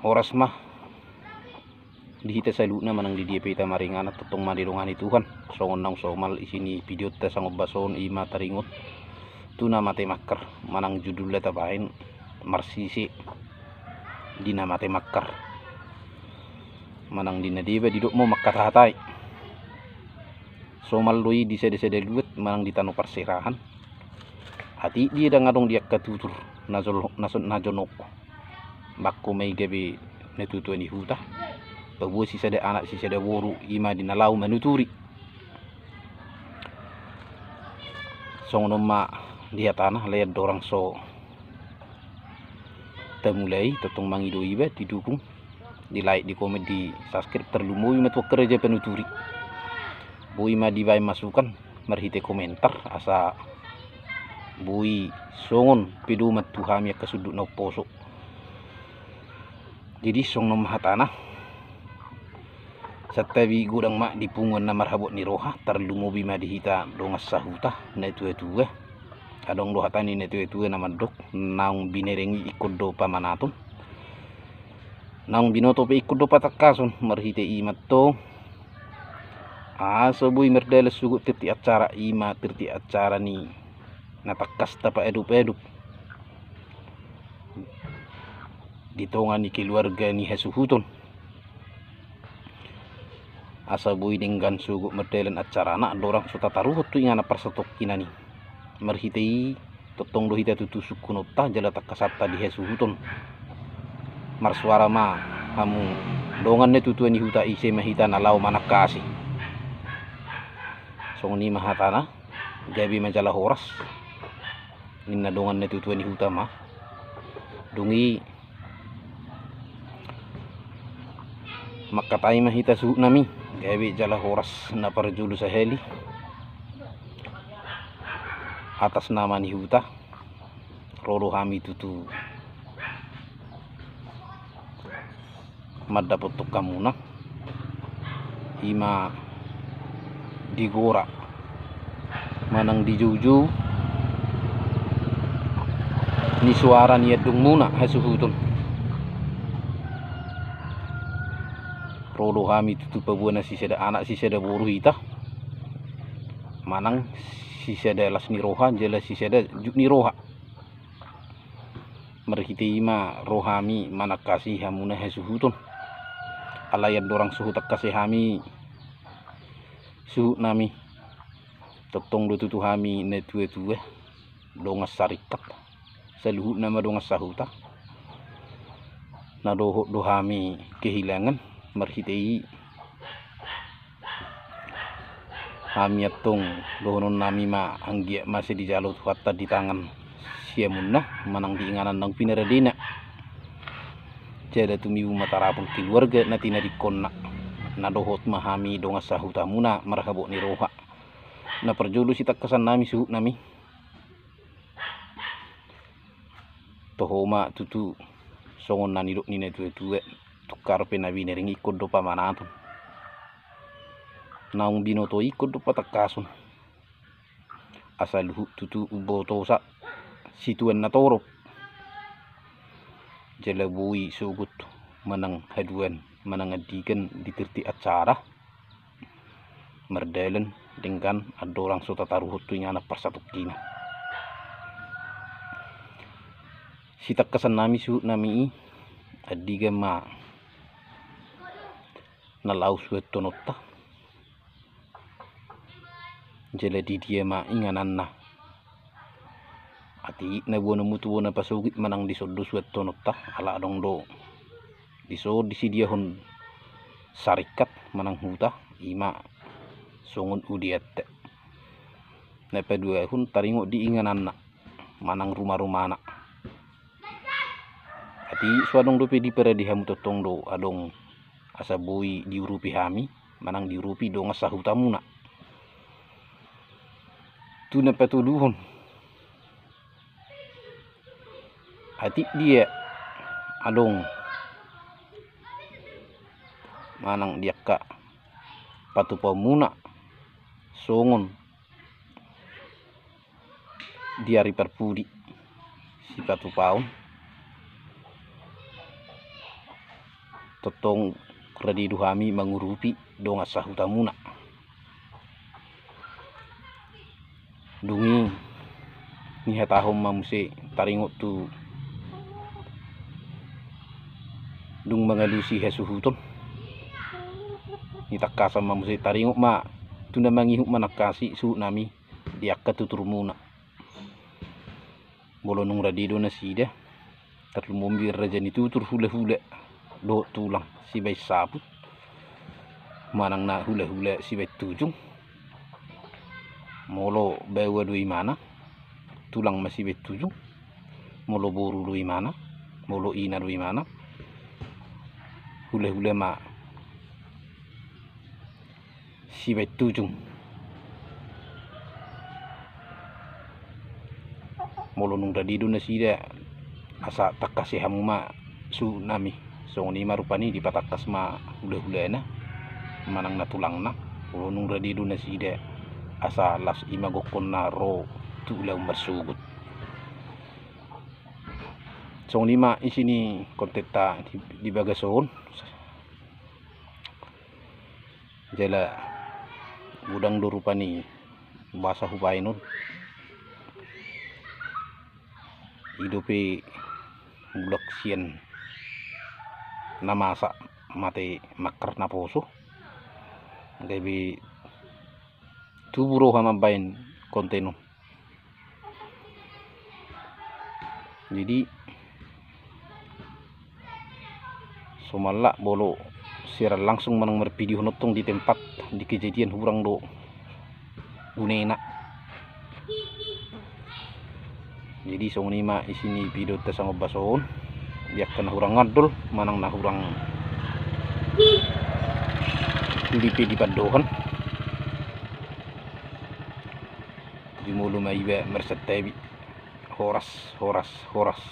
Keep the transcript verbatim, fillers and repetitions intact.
Horas ma di hita saluhutna manang di dia pe hita maringanan, tongtong ma didongani Tuhan. Songon naung somal isi ni videonta sangombason i ma taringot tu na mate mangkar, manang judulna tabaen marsise di na mate mangkar. Manang di na deba didok ma mangkatahatai. Somal do i di sada-sada luat manang di tano parserahan. Atik dia ndang adong di angka tutur na jolo-, na so-, na jonok. Bangko ma i gabe na tua-tua ni huta. Paboa sisada anak sisada boru i ma di na laho manuturi. Songon on ma di hatana, alai andorang so tamulai, tongtong mangido iba, didukung, di like, di komen, di subscribe, tarlumobi ma tu angka raja panuturi. Boi ma dibaen masukan marhite komentar asa boi songon pedoman tu hami angka sundut na umposo. Jadi songon on ma hatana. Santabi godang ma di punguan na marhabot ni roha, tarlumobi ma di hita dongan sahuta na tua-tua. Adong do hata ni na tua-tua na mandok, naung binereng i ingkon do pamanaton, naung binoto pe ingkon do patangkason. Marhite i ma antong asa boi mardalan sogot tirti acara, i ma tirti acara ni na tangkas tapaadop-adop di tonga ni keluarga ni hasuhuton. Asa boi denggan sogot mardalan acarana andorang so tataruhon tu inganan parsatongkinan i. Marhite i tongtong do hita tutu sungkunonta jala tangkasanta di hasuhuton. Marsuara ma hamu dongan na tua-tua ni huta, ise ma hita na laho manangkasi. Songon i ma hatana, gabe ma jala horas, ninna dongan na tua-tua ni huta ma. Dung i mangkatai ma hita suhutnami, gabe jala horas. Na parjolo sahali, atas nama ni huta, ro do hami tutu mandapothon hamuna, i ma di gora manang di joujou ni soara ni andungmuna hasuhuton. Ro do hami tutu paboa na sisada anak sisada boru hita, manang sisada las ni roha jala sisada juk ni roha. Marhite i ma ro hami manangkasi hamuna hasuhuton. Alai andorang so hutangkasi hami suhutnami, tongtong do tutu hami na tua-tua, dongan saringkat, saluhutna ma dongan sahuta, na dohot do hami kehilangan. Marhite i hami antong dohononnami ma anggiat ma sai dijalo Tuhanta di tangan siamunna manang di inganan naung pinaradena. Jala tumibu ma tarapul keluarga na tinadingkonna, na dohot ma hami dongan sahutamuna marhabot ni roha. Na parjolo sitangkasannami suhutnami. Toho ma tutu songon na nidok ni na tua-tua, tungkar pe na binereng ingkon do pamanaton, naung binoto ingkon do patangkason. Asa luhut tutu umbotosa situan na torop, jala boi sogot manang haduan manang andigan di tirti acara, mardalan denggan andorang so tataruhon tu inganan parsatongkinan. Sitangkasannami suhutnami i, andigan ma na laho suanhononta, jala di dia ma ingananna. Atik na bona mutu bona pasogit manang dison do suanhononta, ala adong do dison disediahon saringkat manang huta, i ma songon udeanta. Na paduahon taringot di ingananna manang ruma-rumana. Atik so adong dope diparade hamu, tongtong do adong asa boi diurupi hami manang diurupi dongan sahutamuna. Tu na patoluhon, atik dia adong manang di angka patupaonmuna songon di ari parpudi sipatupaon, tongtong rade do hami mangurupi dongan sahutamuna. Dung i nihatahon ma muse taringot tu dung mangalusi hasuhuton. Nitangkasan ma muse taringot ma tu na mangihut manangkasi suhut nami di angka tuturmuna. Molo nung rade do nasida, tarlumobi raja ni tutur hulahula dohot tulang sibaen saput manang na hulahula sibaen tujung. Molo baoa do imana, tulang ma sibaen tujung. Molo boru do imana, molo ina do imana, hulahula ma sibaen tujung. Molo nung rade do nasida, asa tangkasi hamu ma suhut nami. Songon i ma rupani dipatangkas ma hulahulana manang na tulangna. Molo nung rade do nasida, asa laos i ma gokkonna ro tu ulaon marsogot. Songon i ma isi ni kontenta di, di bagas on. Jala godang do rupani boasa hubaen on. I dope mulak sian na masa mate mangkar naposo, gabe tubu roha mambaen konten on. Jadi somalna molo siaran langsung manang marvideo on tong di tempat, di kejadian hurang do gunana. Jadi songon i ma isi ni video ta songon bason, di angka na hurang andol manang na hurang lipe di pandohan. Jumolo ma iba marsantabi. Horas, horas, horas.